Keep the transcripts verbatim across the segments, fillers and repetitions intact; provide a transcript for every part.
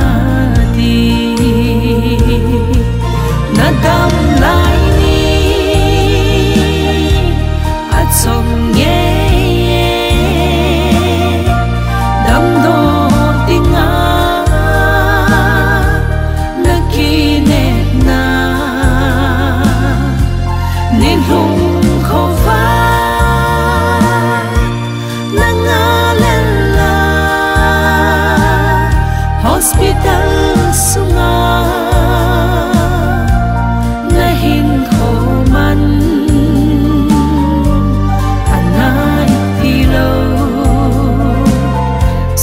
a ti. Na dam lai ni a chawm ngei e, damdaw ding a na kinepna ni lungkho va na ngal en la, hospital sung a na hinkhua man a nai tilo,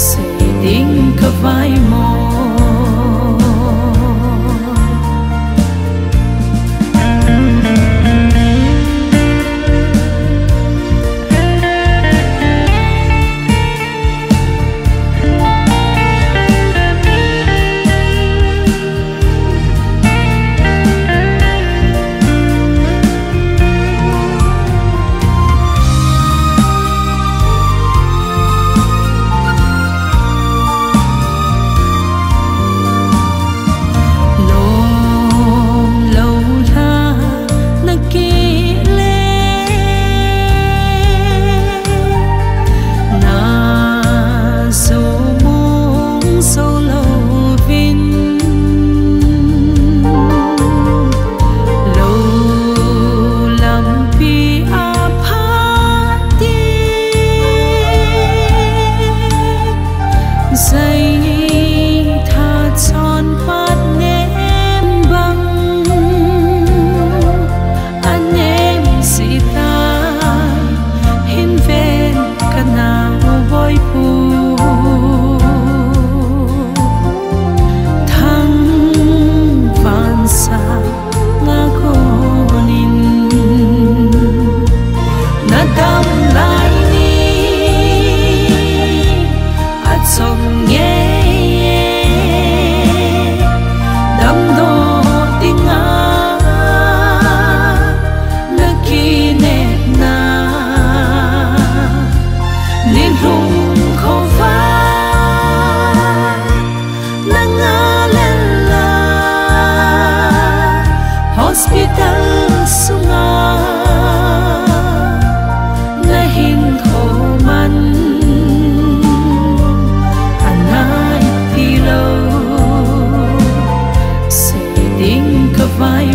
sei ding ka vai maw. Lawm lo hla na ki le, na zo mung zo lo vin, lo lampi a pha ti, zai tha chawn pat nem bang a nem si ta, hin ven ka nau bawipu. Thangvâl sâng a kawn in, na dam lai ni a chawm ngei e, damdaw ding a na kinepna ni lungkho va na ngal en la, hospital sung a na hinkhua man a nai tilo, sei ding ka vai